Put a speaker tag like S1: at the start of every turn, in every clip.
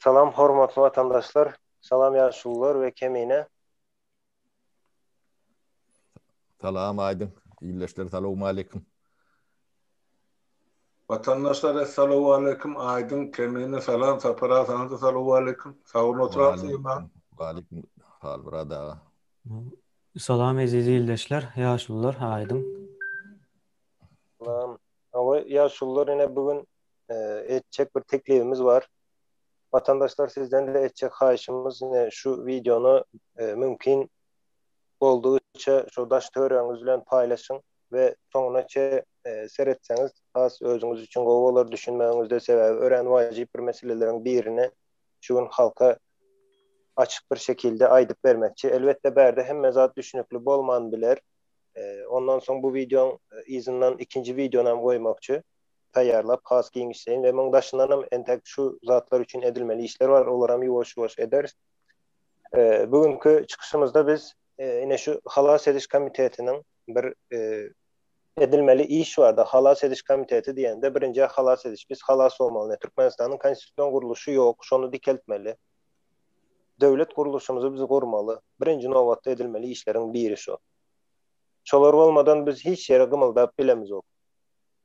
S1: Salam hormatly watandaşlar, salam ýaşulular we Kemine.
S2: Salam Aýdyň, ildeşler salowmaleýkim.
S3: Watandaşlar essalawwaleýkim Aýdyň, Kemine salam, Sapar aga saňada salowwaleýkim. Sag boluň oturapsyňyz maňa.
S2: Waleýkim Halmyrat aga.
S4: Salam eziz ildeşler, ýaşulular, Aýdyň.
S1: Salam. Hawa ýaşulular ine bu gün etjek bir teklibimiz bar. Watandaşlar sizden-de etjek haýyşymyz ine şu wideony mümkin boldugyça şu daş töweregiňiz bilen paýlaşyň we soňuna çe seretseňiz has özüňiz üçin gowy bolar düşünmegiňizde sebäbi örän wajyp bir meseleleriň birini şu gün halka açyk bir şekilde aýdyp bermekçi. Elbetde bärde hemme zat düşünikli bolman biler. Ondan soň bu wideoň yzyndan ikinji wideonam goýmakçy. Taýýarlap has giňişleýin we muň daşyndanam entek şu zatlar üçin edilmeli işler bar olaram ýuwaş-ýuwaş ederis. Bu günki çykyşymyzda biz ine şu halas ediş komitetiniň bir edilmeli iş barda halas ediş komiteti diýende birinji halas ediş biz halas bolmaly Türkmenistanyň konstitusion gurluşy ýok şony dikeltmeli. Döwlet gurluşymyzy biz gurmaly. Birinji nobatda edilmeli işleriň biri şu. Şolar bolmadan biz hiç ýere gymyldap bilemizok.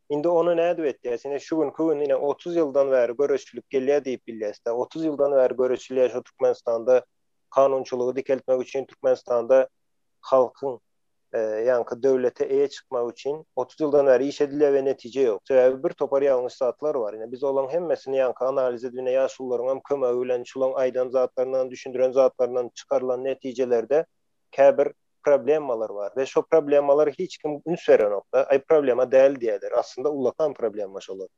S1: Indi ony nädip etýäs? Ine şu günki gün ine 30 ýyldan bäri göreşilip gelýär diýip bilýäs-dä. 30 ýyldan bäri göreşilýär şu Türkmenistanda kanunçylygy dikeltmek üçin Türkmenistanda halkyň ýaňky döwlete eýe çykmagy üçin 30 ýyldan bäri iş edilýär we netije ýok. Sebäbi bir topar ýalňyş zatlar bar. Ine biz olaň hemmesini ýaňky analiz edip ine ýaşulularyňam kömegi bilen şulaň aýdan zatlaryndan düşündiren zatlaryndan çykarylan netijelerde käbir problemalar bar we şo problemalara hiç kim üns berenokda. Aý problema däl diýýärler. Aslynda ullakan problema şolar.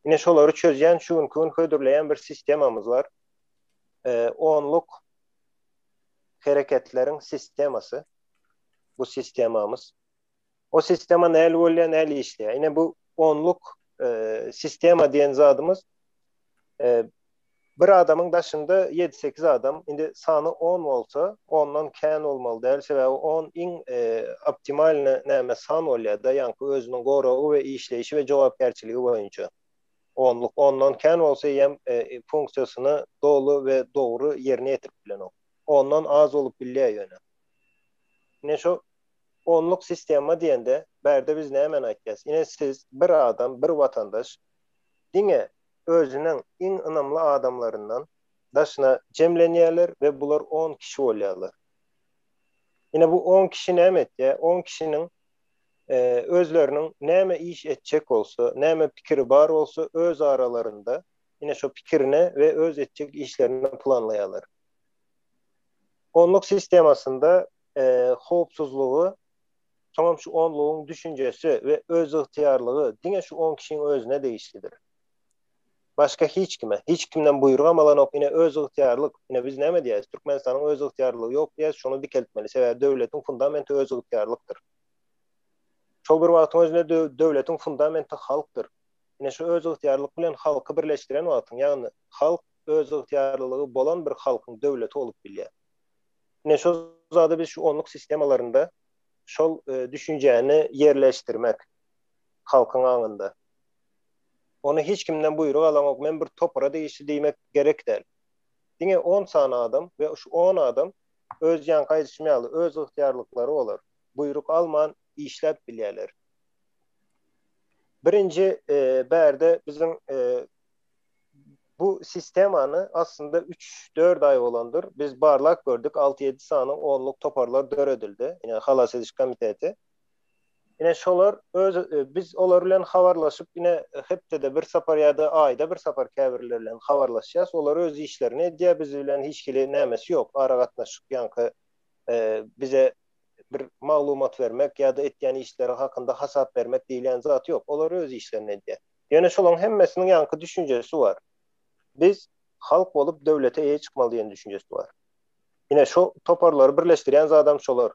S1: Ine şolary çözýän şu günki gün hödürleýän bir sistemamyz bar. Onluk hereketleriň sistemasy bu sistemamyz. O sistema näl bolýar, näl işleýär. Ine bu onluk e, sistema diýen zadymyz e, bir adamyň daşynda 7-8 adam, indi sany 10 bolsa, ondan kän bolmaly däl, sebäbi 10 iň e, optimalny näme san bolýar-da, ýaňky özüniň goragy we işleýşi we jogapkärçiligi boýunça. Onluk ondan kän bolsa eýýäm e, funksiýasyny doly we dogry ýerine ýetirip bilenok. Ondan az bolup bilýär ýöne. Ine şu onluk sistema diýende bärde biz nämäni aýtýas? Ine siz bir adam, bir watandaş diňe özüniň iň ynamly adamlaryndan daşyna jemlenýärler we bular on kişi bolýarlar. Ine bu on kişi näme etýär? On kişiniň özleriniň näme iş etjek bolsa, näme pikiri bar bolsa öz aralarynda ine şo pikirini we öz etjek işlerini planlaýarlar. Onluk sistemasynda howpsuzlygy, soňam şu onlugyň düşünjesi we özygtyýarlygy diňe şu on kişiň özüne degişlidir. Başga hiç kime, hiç kimden buýrugam alanok, ine özygtyýarlyk, ine biz näme diýýäris, Türkmenistanyň özygtyýarlygy ýok diýýäris, şony dikeltmeli, sebäbi döwletiň fundamenti özygtyýarlykdyr. Şol bir wagtyň özünde döwletiň fundamenti halkdyr. Ine şu özygtyýarlyk bilen halky birleşdiren wagtyň, ýagny halk özygtyýarlylygy bolan bir halkyň döwleti bolup bilýär. Ine şu zady biz şu onluk sistemalarynda şol düşünjäni ýerleşdirmek halkyň aňynda. Ony hiç kimden buýruk alaňok, men bir topara degişli diýmek gerek däl. Diňe on sany adam we şu on adam öz ýaňky aýdyşym ýaly öz ygtyýarlyklary bolar. Buýruk alman işläp bilýärler. Birinji bärde biziň bu sistemany aslynda üç-dört aý bolandyr. Biz barlap gördük, alty-ýedi sany onluk toparlar döredildi. Ine, halas ediş komiteti. Ine, şolar öz biz olar bilen habarlaşyp, ine, hepdede bir sapar ýa-da aýda bir sapar käbirleri bilen habarlaşýas. Olar öz işlerini edýär, biz bilen hiç hili nämesi ýok, aragatnaşyk ýaňky bize bir maglumat bermek ýa-da etýän işleri hakynda hasap bermek diýilýän zat ýok. Olar öz işlerini edýär. Ýöne şolaryň hemmesiniň ýaňky düşünjesi bar. Biz halk bolup döwlete eýe çykmaly diýen düşünjesi bar. Ine şo toparlary birleşdirýän zadam şolar.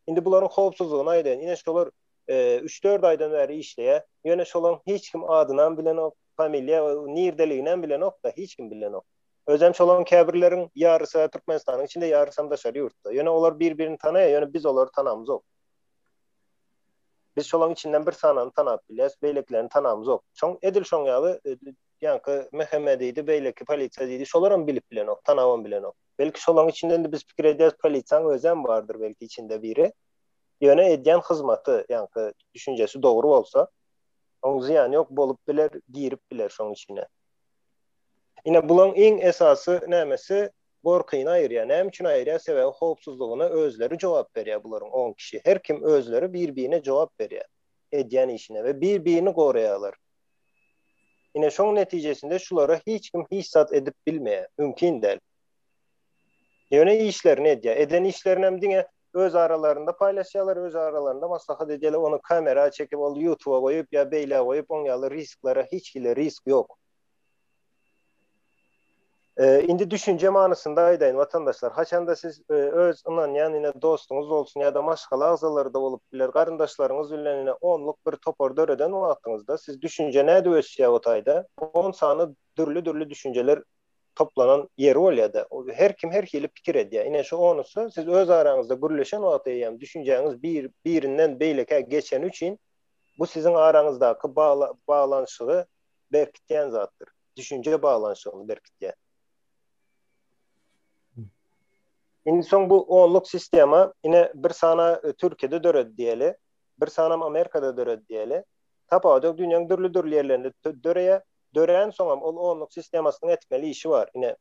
S1: Indi bularyň howpsuzlygyny aýdaýyn. Ine şolar üç-dört aýdan bäri işleýär. Ýöne şolaryň hiç kim adynam bilenok, familiýa, nirdeliginem bilenok-da, hiç kim bilenok. Özem şolaryň käbirleriň ýarysy Türkmenistanyň içinde, ýarysam daşary ýurtda. Ýöne olar bir-birini tanaýar, ýöne biz olary tanamyzok. Biz şolaryň içinden bir sanany tanap bilýäris, beýlekilerini tanamyzok. Şoň edil şoň ýaly e, ýaňky MHM diýdi, beýleki polisiýa diýdi, şolaram bilip bilenok, tanabam bilenok. Belki şolaň içinden-de biz pikir edýäris, polisiýaň özem bardyr belki içinde biri. Ýöne edýän hyzmaty, ýaňky düşünjesi dogry bolsa, oň zyýany ýok, bolup biler, girip biler şoň içine. Ine bulaň iň esasy nämesi gorkyny aýyrýar. Näme üçin aýyrýar? Sebäbi howpsuzlygyna özleri jogap berýär bularyň on kişi. Her kim özleri bir-birine jogap berýär edýän işine we bir-birini goraýarlar. Ine şoň netijesinde şulara hiç kim hiç zat edip bilmeýär. Mümkin däl. Ýöne işlerini edýär. Eden işlerinem diňe öz aralarynda paýlaşýarlar, öz aralarynda maslahat edýärler, ony kamera çekip, ol ýutuba goýup ýa beýlä goýup, oň ýaly risklere hiç hili risk ýok. Indi düşünje manysynda aýdaýyn, watandaşlar, haçanda siz öz ynanýan ine dostuňyz bolsun ýa-da maşgala agzalary-da bolup biler, garyndaşlaryňyz bilen ine onluk bir topar döreden wagtyňyzda siz düşünje nädip ösýär o taýda? On sany dürli-dürli düşünjeler toplanan ýeri bolýar-da. Her kim her hili pikir edýär. Ine şu onusy siz öz araňyzda gürleşen wagty eýýäm düşünjäňiz bir birinden beýlekä geçeni üçin bu siziň araňyzdaky baglanyşygy berkitýän zatdyr. Düşünje baglanyşygyny berkitýär. Indi soň bu onluk sistema ine bir sana Türkiýede döredi diýeli, bir sanam Amerikada döredi diýeli. Tapawudy ýok, dünýäň dürli-dürli ýerlerinde döreýär. Dörän soňam ol onluk sistemasynyň etmeli işi bar. Ine,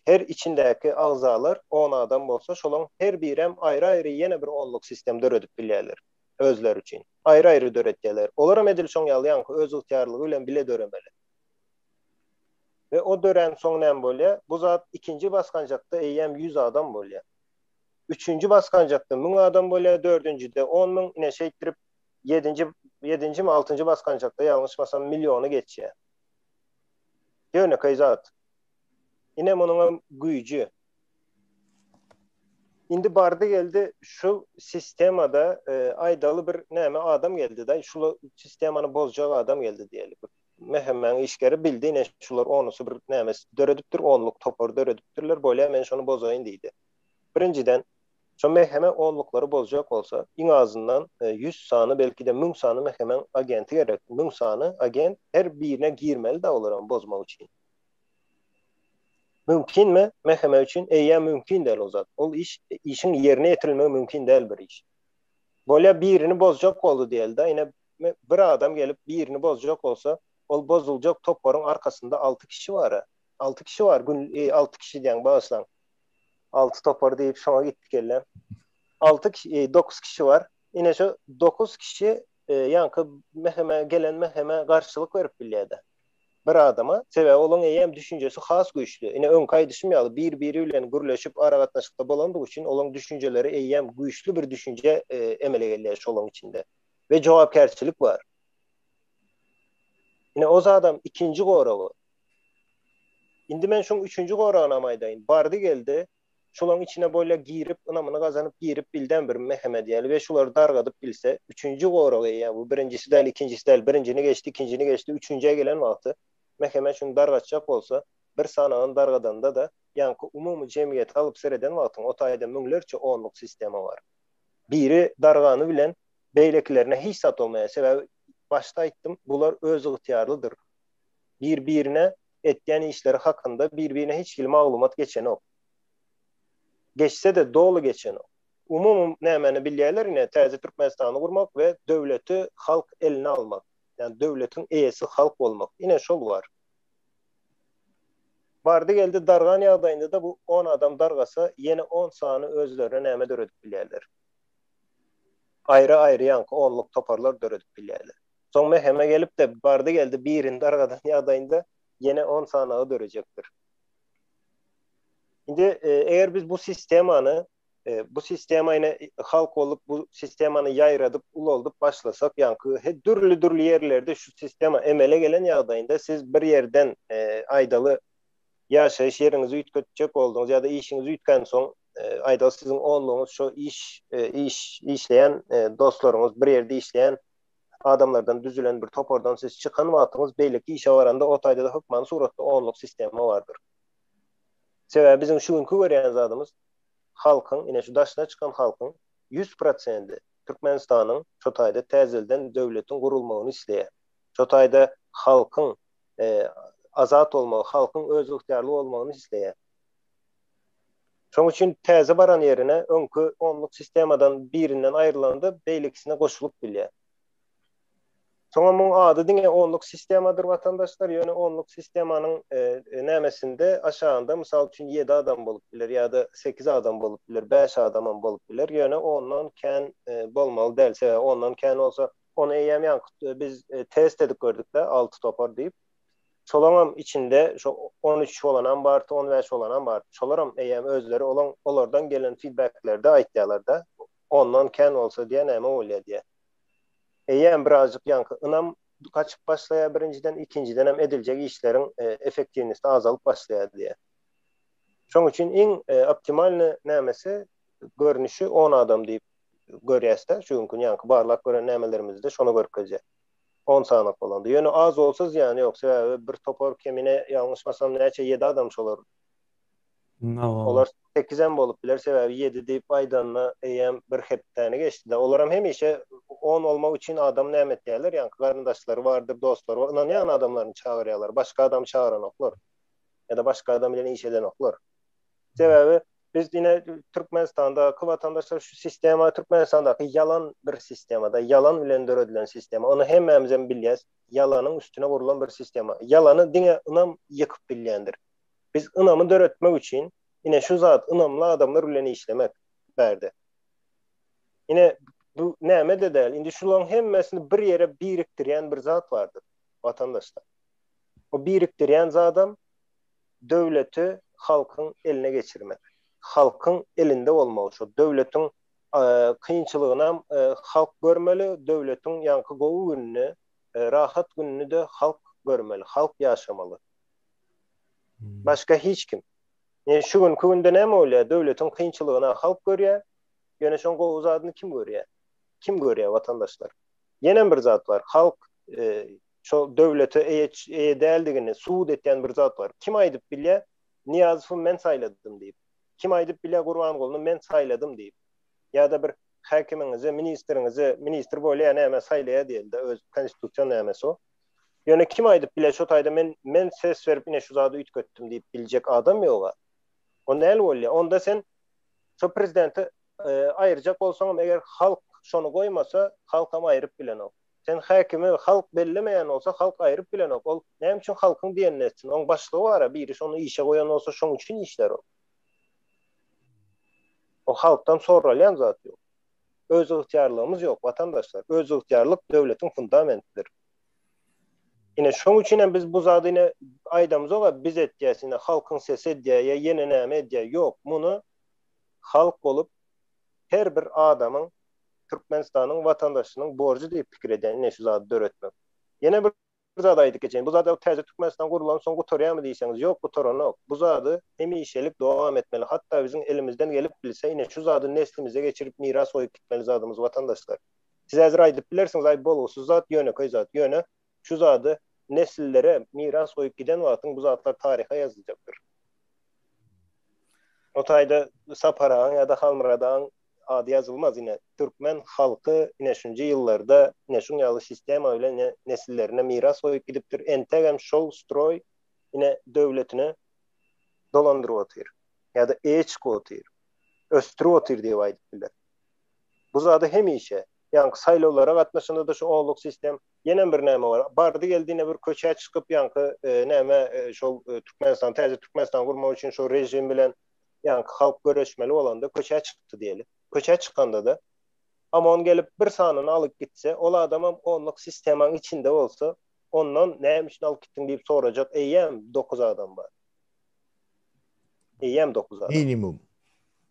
S1: her içindäki agzalar on adam bolsa, şolaň her birem aýry-aýry ýene bir onluk sistem döredip bilýärler özleri üçin. Aýry-aýry döretýärler. Olaram edil şoň ýaly ýaňky öz ygtyýarlygy bilen bile döremeli. We o dörän soň näme bolýar? Bu zat ikinji basgançakda eýýäm 100 adam bolýar. Üçünji basgançakda 1000 adam bolýar, dördünjide 10 000, ine şeýtdirip ýedinji, ýedinjimi, altynjy basgançakda ýalňyşmasam milliony geçýär. Ýönekeý zat. Ine munuňam güýji. Indi bardy geldi şu sistemada e, aýdaly bir näme adam geldi da şu sistemany bozjak adam geldi diýeli. MHM-niň işgäri bildi ine şular onusy bir näme döredipdir, onluk topar döredipdirler, bolýa men şony bozaýyn diýdi. Birinjiden şo MHM onluklary bozjak bolsa, iň azyndan 100 sany belki-de 1000 sany MHM-iň agenti gerek. 1000 sany agent her birine girmeli da olaram bozmak üçin. Mümkinmi? MHM üçin eýýäm mümkin däl o zat. Ol iş işiň ýerine ýetirilmegi mümkin däl bir iş. Bolýa birini bozjak boldy diýeli-de, ine bir adam gelip birini bozjak bolsa, ol bozuljak toparyň arkasynda 6 kişi bar-a. 6 kişi bar, gün 6 kişi diýen bagyşlaň. 6 topar diýip şoňa gitdi kellem. 6 kişi, 9 kişi bar. Ine şu 9 kişi ýaňky MHM gelen MHM garşylyk berip bilýär-de. Bir adama, sebäbi olaň eýýäm düşünjesi has güýçli. Ine öňki aýdyşym ýaly bir-biri bilen gürleşip aragatnaşykda bolandygy üçin olaň düşünjeleri eýýäm güýçli bir düşünje emele gelýär şolaň içinde. We jogapkärçilik bar. Ine o zadam ikinji goragy. Indi men şuň üçünji goragynam aýdaýyn. Bardy geldi, şulaň içine bolýa girip, ynamyny gazanyp girip bilden bir Mehmet ýaly we şulary dargadyp bilse, üçünji goragy eýýäm bu birinjisi däl, ikinjisi däl, birinjini geçdi, ikinjini geçdi, üçünjä gelen wagty Mehmet şuny dargatjak bolsa, bir sanagyny dargadanda-da, ýaňky umumy jemgyýeti alyp sereden wagtyň o taýda müňlerçe onluk sistema bar. Biri dargany bilen beýlekilerine hiç zat bolmaýar. Sebäbi başda aýtdym, bular özygtyýarlydyr. Bir-birine etýän işleri hakynda bir-birine hiç hili maglumat geçenok. Geçse-de doly geçenok. Umumy nämäni bilýärler ine täze Türkmenistany gurmak we döwleti halk eline almak. Ýani döwletiň eýesi halk bolmak. Ine şol bar. Bardy geldi dargan ýagdaýynda-da bu on adam dargasa ýene on sany özlerine näme döredip bilýärler. Aýry-aýry ýaňky onluk toparlar döredip bilýärler. Soň MHM gelip-de bardy-geldi birini dargadan ýagdaýynda ýene on sanagy dörejekdir. Indi eger biz bu sistemany bu sistema ine halk bolup bu sistemany ýaýradyp ulaldyp başlasak ýaňky dürli-dürli ýerlerde şu sistema emele gelen ýagdaýynda siz bir ýerden aýdaly ýaşaýyş ýeriňizi üýtgetjek bolduňyz ýa-da işiňiz üýtgänsoň aýdaly siziň onlugyňyz şu iş iş işleýän dostlaryňyz bir ýerde işleýän adamlardan düzülen bir topardan siz çykan wagtyňyz beýleki işe baranda o taýda-da hökmany suratda onluk sistema bardyr. Sebäbi biziň şu günki görýän zadymyz halkyň, ine şu daşyna çykan halkyň 100 prosendi Türkmenistanyň şo taýda täzelden döwletiň gurulmagyny isleýär. Şo taýda halkyň e, azat bolmagy, halkyň özygtyýarly bolmagyny isleýär. Şonuň üçin täze baran ýerine öňki onluk sistemadan birinden aýrylanda beýlekisine goşulyp bilýär. Soňam muň ady diňe onluk sistemadyr watandaşlar, ýöne onluk sistemanyň nämesinde aşagynda mysal üçin ýedi adam bolup biler ýa-da sekiz adam bolup biler, bäş adamam bolup biler, ýöne ondan kän bolmaly däl, sebäbi ondan kän bolsa ony eýýäm ýaňky biz test edip gördük-de alty topar diýip. Şolaňam içinde şo 13 bolanam bardy, 15 bolanam bardy. Şolaram eýýäm özleri olaň olardan gelen feedbacklerde aýtýarlar-da, ondan kän bolsa diýä näme bolýar diýä. Eýýäm birazjyk ýaňky ynam gaçyp başlaýar birinjiden, ikinjidenem ediljek işleriň effektiwnosti azalyp başlaýar diýä. Şoň üçin iň optimalny nämesi görnüşi on adam diýip görýäs-de, şu günki ýaňky barlap gören nämelerimizde şony görkezýär. On sanak bolanda. Ýöne az bolsa zyýany ýok. Sebäbi bir topar kemine ýalňyşmasam näçe ýedi adam şolar. Olar sekizem bolup biler. Sebäbi ýedi diýip aýdanyna eýýäm bir hepdäni geçdi-de. Olaram hemişe on bolmak üçin adam näme etýärler? Ýaňky garyndaşlary bardyr, dostlary bar. Ynanýan adamlaryny çagyrýarlar. Başga adam çagyranoklar. Ýa-da başga adam bilen iş edenoklar. Sebäbi biz ine Türkmenistandaky watandaşlar şu sistema Türkmenistandaky ýalan bir sistemada, ýalan bilen döredilen sistema. Ony hemmämizem bilýäs. Ýalanyň üstüne gurlan bir sistema. Ýalany diňe ynam ýykyp bilýändir. Biz ynamy döretmek üçin ine şu zat ynamly adamlar bilen işlemek bärde. Ine bu näme-de däl. Indi şularyň hemmesini bir ýere birikdirýän bir zat bardyr watandaşlar. O birikdirýän zadam döwleti halkyň eline geçirmek. Halkyň elinde bolmagy şo döwletiň kynçylygynam halk görmeli, döwletiň ýaňky gowy gününi, rahat gününi-de halk görmeli, halk ýaşamaly. Başga hiç kim. Ýöne şu günki günde näme bolýar? Döwletiň kynçylygyny halk görýär, ýöne şoň gowy zadyny kim görýär? Kim görýär watandaşlar? Ýenem bir zat bar. Halk şo döwlete eýe eýe däldigini subut etýän bir zat bar. Kim aýdyp bilýär, Nyýazowy men saýladym diýip? Kim aýdyp bilýär Gurbangulyny men saýladym diýip? Ýa-da bir häkimiňizi, ministriňizi, ministr bolýar näme saýlaýar diýeli-de öz konstitusion nämesi o. Ýöne kim aýdyp bilýär şo taýda men men ses berip ine şu zady üýtgetdim diýip biljek adam ýog-a. O näl bolýar? Onda sen şo prezidenti aýyrjak bolsaňam eger halk şony goýmasa, halkam aýryp bilenok. Sen häkimi halk bellemeýän bolsa halk aýryp bilenok. Ol näme üçin halkyň diýenini etsin? Oň başlygy bar-a, biri şony işe goýan bolsa şoň üçin işlär ol. O halkdan soralýan zat ýok. Özygtyýarlygymyz ýok watandaşlar. Özygtyýarlyk döwletiň fundamentidir. Ine şoň üçin hem biz bu zady ine aýdamyzok-a biz etýäs ine halkyň sesi edýär ýa ýene näme edýär. Ýok, muny halk bolup her bir adamyň Türkmenistanyň watandaşynyň borjy diýip pikir edýän ine şu zady döretmek. Ýene bir zat aýdyp geçeýin. Bu zat täze Türkmenistan gurulan soň gutarýarmy diýseňiz, ýok gutaranok. Bu zady hemişelik dowam etmeli. Hatda biziň elimizden gelip bilse ine şu zady neslimize geçirip miras goýup gitmeli zadymyz watandaşlar. Siz häzir aýdyp bilersiňiz aý bolgusyz zat ýönekeý zat. Ýöne şu zady nesillere miras goýup giden wagtyň bu zatlar taryha ýazyljakdyr. O taýda Sapar agaň ýa-da Halmyrat agaň ady ýazylmaz ine türkmen halky ine şunja ýyllarda ine şuň ýaly sistema bilen ine nesillerine miras goýup gidipdir entegem şol stroý ine döwletini dolandyryp otyr ýa-da eýe çykyp otyr ösdürip otyr diýip aýdyp biler bu zady hemişe ýaňky saýlawlara gatnaşanda-da şu onluk sistem ýenem bir näme bar bardy geldi ine bir köçä çykyp ýaňky näme şol Türkmenistan täze Türkmenistan gurmak üçin şol režim bilen ýaňky halk göreşmeli bolanda köçä çykdy diýeli. Köçä çykanda-da OMON gelip bir sanyny alyp gitse, ol adamam onluk sistemaň içinde bolsa, ondan näme üçin alyp gitdiň diýip sorajak eýýäm dokuz adam bar. Eýýäm dokuz adam.
S2: Minimum.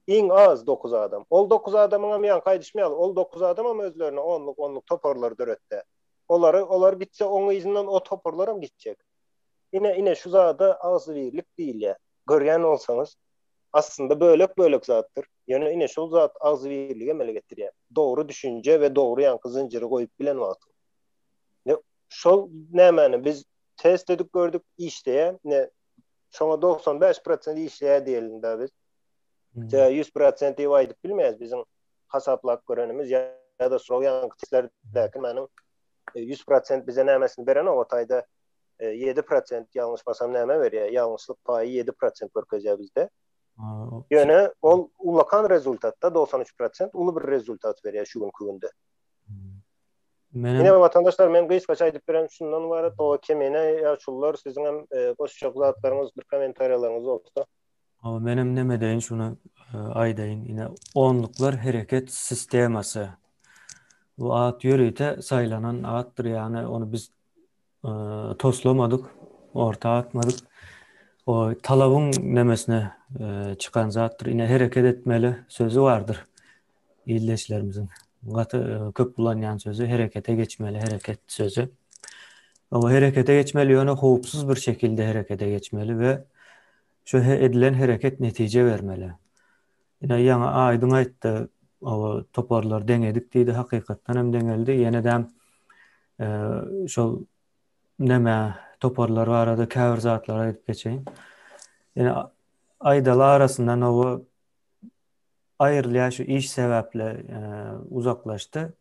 S1: Iň az dokuz adam. Ol dokuz adamyňam ýaňky aýdyşym ýaly, ol dokuz adamam özlerine onluk onluk toparlar döretdi. Olary olar gitse oň yzyndan o toparlaram gitjek. Ine ine şu zada agzybirlik diýilýär. Görýän bolsaňyz, aslynda bölek-bölek zatdyr. Ýöne ine şol zat agzybirligi emele getirýär. Dogry düşünje we dogry ýaňky zynjyry goýup bilen wagtyň. Ine şol nämäni biz test edip gördük, işleýär. Ine şoňa 95 prosent işleýär diýelim-dä biz. Ýa 100 prosent diýip aýdyp bilmeýäs biziň hasaplap görenimiz ýa-da şol ýaňky testlerdäki meniň 100 prosent bize nämesini berenok o taýda. 7% ýalňyşmasam näme berýär? Ýalňyşlyk paýy 7% görkezýär bizde. Ýöne ol ullakan rezultatda 93% uly bir rezultat berýär şu günki günde. Menem Ine watandaşlar men gysgaça aýdyp beren şundan ybarat. O kemine ýaşulular siziň hem e, goşjak zatlaryňyz bir kommentariýalaryňyz bolsa.
S4: Hawa menem neme edeýin şuny e, aýdaýyn. Ine onluklar hereket sistemasy. Bu at ýörite saýlanan atdyr ýagny ony biz e, toslamadyk, orta atmadyk. O talabyň nemesine e, çykan zatdyr. Ine hereket etmeli sözi bardyr. Ildeşlerimiziň gaty e, köp ulanýan sözi herekete geçmeli, hereket sözi. O herekete geçmeli, ýöne howpsuz bir şekilde herekete geçmeli we şu edilen hereket netije bermeli. Ine ýaňy Aýdyň aýtdy, o toparlar deňedik diýdi, hakykatdan hem deňeldi. Ýene-de e, şol neme toparlar barada käbir zatlary aýdyp geçeýin. Ýene aýdaly arasyndan o aýrylýar şu iş sebäpli e, uzaklaşdy.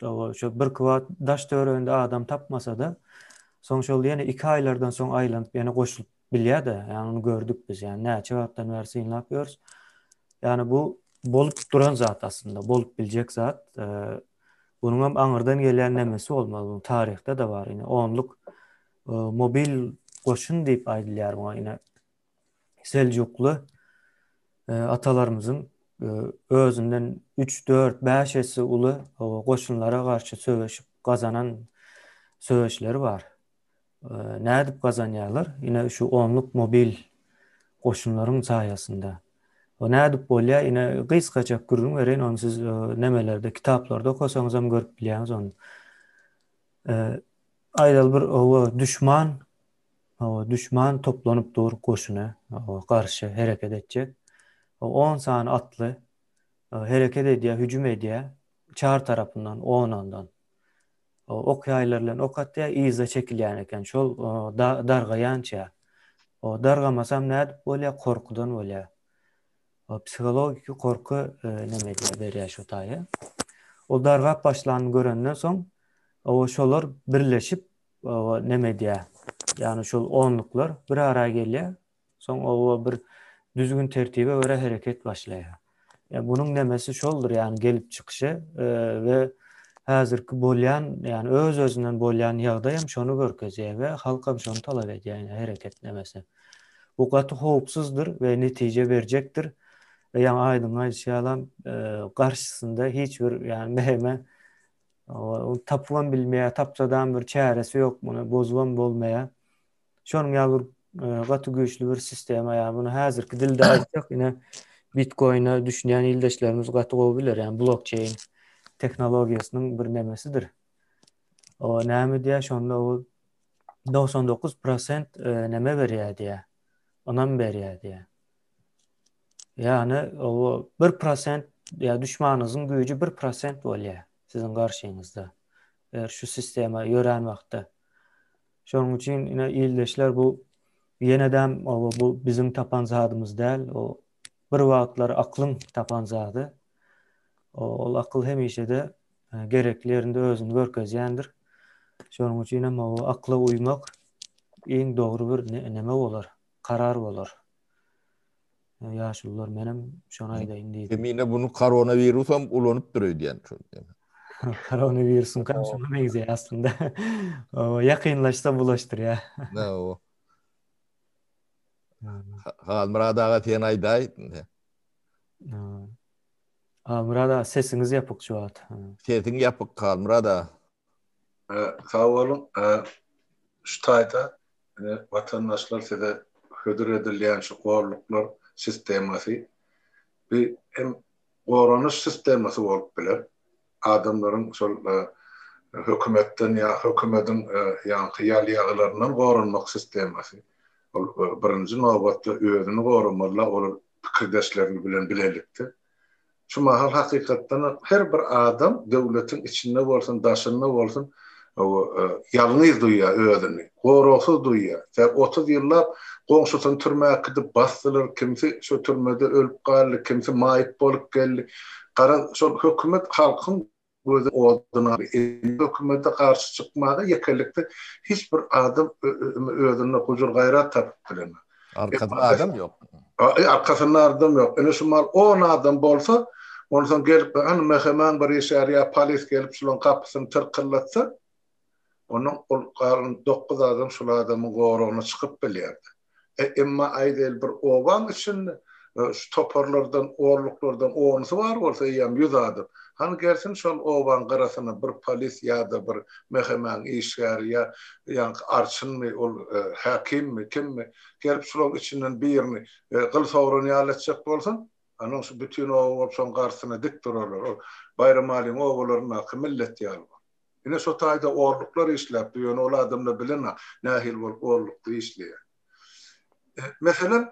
S4: Owa, şo birki wagt daş töwereginde adam tapmasa-da, soň şol ýene iki aýlardan soň aýlanyp ýene goşulyp bilýär-de. Ýagny ony gördük biz, ýagny näçe wagtdan bäri synlap ýörüs. Ýagny bu bolup duran zat aslynda, bolup biljek zat. Bunuň hem aňyrdan gelýän nemesi bolmaly, bu taryhda-da bar. Ine onluk mobil goşun diýip aýdylýar muňa ine. Seljukly atalarymyzyň özünden üç, dört, bäş esse uly goşunlara garşy söweşip gazanan söweşleri bar. Nädip gazanýarlar? Ine şu onluk mobil goşunlaryň saýasynda. O nädip bolýar? Ine gysgajak gürrüň bereýin, ony siz nemelerde, kitaplarda okasaňyz hem görüp bilýäňiz ony. Aýdaly bir owa düşman Hawa, duşman toplanyp dur goşuna, hawa, garşy hereket etjek. On sany atly hereket edýär, hüjüm edýär, çar tarapyndan, on-ondan. Ok ýaýlary bilen ok atýar, yza çekilýän eken, şol dargaýança. Dargamasam nädip bolýar, gorkudan bolýar. Psihologiki gorky neme edýär, berýär şo taýa. Ol dargap başlanyny görenden soň, şolar birleşip, Oba neme edýär? Ýagny şol onluklar bir ara gelýär. Soň oba bir düzgün tertibe görä hereket başlaýar. Ýa bunuň nemesi şoldur, ýagny gelip çykyşy e, we häzirki bolýan, ýagny öz-özünden bolýan ýagdaý hem şony görkezýär we halk hem şony talap edýär, ýagny hereket nemesi. Bu gaty howpsuzdyr we netije berjekdir. We ýaňy Aýdyň aýdyşy ýalam, e, garşysynda hiç bir ýagny meheme Ony tapybam bilmeýär, tapsadam bir çäresi ýok, muny bozubam bolmaýar. Şonuň ýaly bir e, gaty güýçli bir sistema ýa muny häzirki dilde aýtsak, ine bitcoin-e düşünýän ildeşlerimiz gaty gowy biler, ýagny blockchain tehnologiýasynyň bir nemesidir. O näme diýýär, şonda o 99% e, neme berýär diýýär. Ynam berýär diýýär. Ýagny o 1% ýa düşmanyňyzyň güýji 1% bolýar siziň garşyňyzda. Eger şu sistema ýörän wagtda. Şonuň üçin ine ildeşler bu ýenedem o bu biziň tapan zadymyz däl. O bir wagtlar aklyň tapan zady. Ol akyl hemişe-de e, gerekli ýerinde özüni görkezýändir. Şonuň üçin hem o akla uýmak iň dogry bir neme bolar, karar bolar. Ýaşulular menem şony aýdaýyn diýdim.
S2: Kemine bunu koronawirus hem ulanypdyr öýdýän şol.
S4: Koronawirusyň hem şoňa meňzeýär aslynda. O ýakynlaşsa bulaşdyrýar.
S2: Ne o. Halmyrat aga sen aýdaý.
S4: Halmyrat aga sesiňiz ýapyk şu wagt.
S2: Sesiň ýapyk Halmyrat aga.
S3: Sag boluň. Şu taýda watandaşlar size hödür edilýän şu golluklar sistemasy bi hem goranyş sistemasy bolup biler. Adamlaryň şol hökümetden ýa hökümediň ýaňky ýal-ýagylaryndan goranmak sistemasy. Ol birinji nobatda özüni goramaly, olar pikirdeşlerini bilen bilelikde. Şu mahal hakykatdanam her bir adam döwletiň içinde bolsun, daşynda bolsun, ýalňyz duýýar özüni, goragsyz duýýar. Sebäbi 30 ýyllap goňşusyny türmä äkidip basdylar, kimsi şo türmede ölüp galdy, kimsi maýyp bolup geldi. Garaz, şol hökümet halkyň. gözi oduna hökümete garşy çykmaga ýekelikde hiç bir adam özünde gujur-gaýrat tapyp bilenok.
S2: Arkasynda adam ýok.
S3: Arkasynda adam ýok. Ine şu mal on adam bolsa, onsoň gelip hany MHM-iň bir işgäri ýa polis gelip şularyň gapysyny tyrkyldatsa, Onuň ol galan dokuz adam şul adamyň goragyna çykyp bilýärdi. E, emma aýdaýly bir obaň içinde şu toparlardan, onluklardan onusy bar bolsa eýýäm ýüz adam. Hany gelsin şol obaň gyrasyna bir polis ýa-da bir MHM-iň işgäri ýa ýaňky arçynmy, ol häkimmi, kimmi, gelip şularyň içinden birini gyl sogran ýaly etjek bolsun, Onuň şu bütin oba bolup şoň garşysyna dik durarlar. Ol Baýramalyň obalaryndaky millet ýaly. Ine şo taýda orluklar işläpdi, ýöne ol adamlar bilenok nähili bolup orlukda işleýär. Meselem,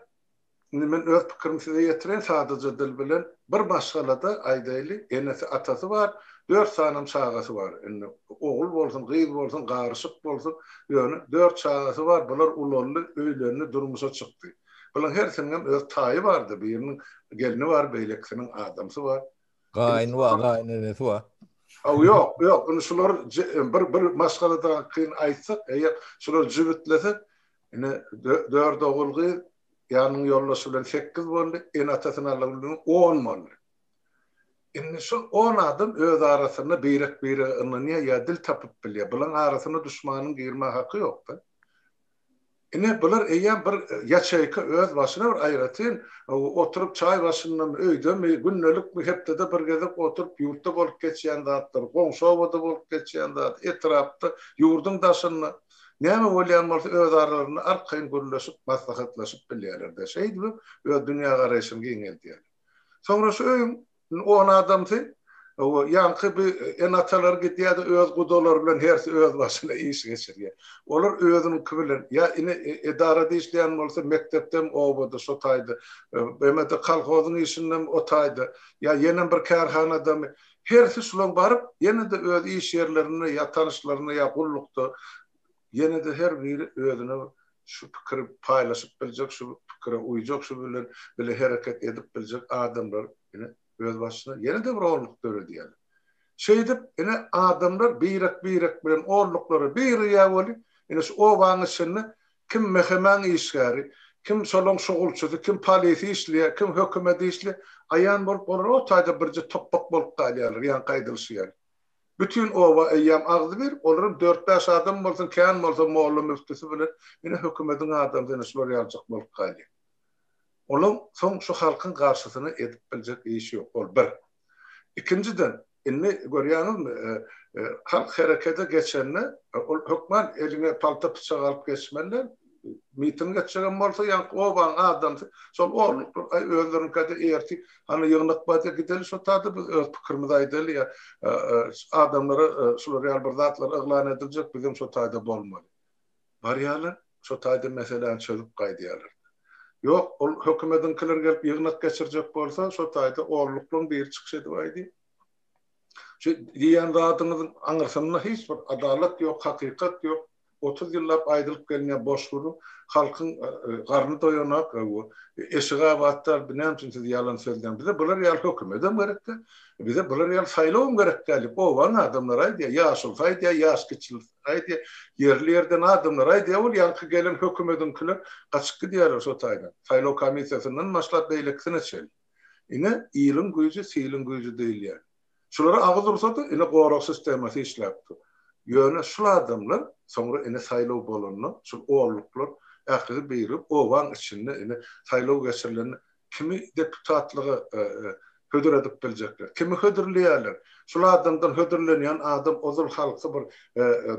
S3: indi men öz pikirimi size ýetireýin sadaja dil bilen, bir maşgalada aýdaýly, enesi, atasy bar, dört sanam çagasy bar. Indi ogul bolsun, gyz bolsun, garyşyk bolsun, ýöne dört çagasy bar, bular ulaldy, öýlendi, durmuşa çykdy. Bularyň hersiniňem öz taýy bardy, biriniň gelni bar, beýlekisiniň adamsy bar.
S2: Gaýyny bar, gaýynenesi bar.
S3: Aw ýok, ýok, indi şular bir bir maşgaladakyny aýtsak, eger şular jübütlesek, ine dört ogul gyz, ýanynyň ýoldaşy bilen sekiz boldy, ene-atasyny almak bilen on boldy. Indi şol on adam öz arasynda birek-birege ynanýar ýa dil tapyp bilýär. Bularyň arasyna duşmanyň girmäge haky ýok-da. Ine, bular eýýäm bir ýaçeýka öz başyna bir aýratyn oturyp çaý başyndamy, öýdemi, gündelikmi, hepdede bir gezek oturyp ýurtda bolup geçýän zatlar, goňşy obada bolup geçýän zat, etrapda, ýurduň daşynda näme bolýan bolsa öz aralarynda arkaýyn gürleşip, maslahatlaşyp bilýärler-de. Şeýdibem öz dünýägaraýşyny giňeldýärler. Soňra şu öýüň Indi on adamsy, ýaňky bi ene-atalary gidýär-de öz gudalary bilen hersi öz başyna iş geçirýär. Olar özüniňki bilen, ýa ine edarada işleýän bolsa mekdepdem obada şo taýda, BMT kolhozyň işindem o taýda, ýa ýenem bir kärhanadamy, hersi şulaň baryp ýene-de öz iş ýerlerinde ýa tanyşlarynda ýa gullukda ýene-de her biri özüne şu pikiri paýlaşyp biljek, şu pikire uýjak, şu bilen bile hereket edip biljek adamlar ine öz başyna ýene-de bir onluk döredýärler. Şeýdip, ine adamlar birek-birek bilen onluklara birigýär weli, ine şu obaň içinde kim MHM-iň işgäri, kim şolaň şugulçysy, kim polisi işleýär, kim hökümet işleýär, aýan bolup olar o taýda birje topbak bolup galýarlar, ýaňky aýdylyşy ýaly. Bütin oba eýýäm agzybir, olaram dört-bäş adam bolsun, kän bolsa molla-müftüsi bilen ine hökümediň adamsy ine şular ýaljak bolup galýar. Olaň soň şu halkyň garşysyna edip biljek işi ýok, ol bir. Ikinjiden, indi görýäňizmi, halk herekete geçende, ol hökman eliňe palta-pyçak alyp geçmeli däl, Miting etjegem bolsa ýaňky obaň adamsy şol orluklar aý özleriňkede ertir hany ýygnak barda gideli şo tada biz öz pikirimizi aýdaly ýa adamlara şular ýaly bir zatlar yglan ediljek bizem şo taýda bolmaly. Barýarlar şo taýda meseläni çözüp gaýdýarlar. Ýok ol hökümediňkiler gelip ýygnak geçirjek bolsa şo taýda orluklaň biri çykyş edip aýdýar. Şu diýýän zadyňyzyň aňyrsynda hiç bir adalat ýok hakykat ýok. 30 ýyllap aýdylyp gelinýän boş gürrüň, halkyň garny doýanak, eşigi abat däl, bu näme üçin siz ýalan sözleýäňiz, bize bular ýaly hökümedem gerek däl, bize bular ýaly saýlawam gerek däl diýip, obanyň adamlary aýdýar, ýaşulusy aýdýar, ýaş kiçilisi aýdýar, ýerli-ýerden adamlar aýdýar, ol ýaňky gelen hökümediňkiler gaçyp gidýärler şo taýdan, saýlaw komissiýasyndan başlap beýlekisine çenli. Ine, iliň güýji, siliň güýji diýilýän. Şulara agyz ursa-da, ine gorag sistemasy işläp dur. Ýöne şul adamlar soňra ine saýlaw bolanda, şul orluklar ählisi birigip obaň içinde ine saýlaw geçirilende kimi deputatlyga hödür edip biljekler, kimi hödürleýärler. Şul adamdan hödürlenýän adam ozal halky bir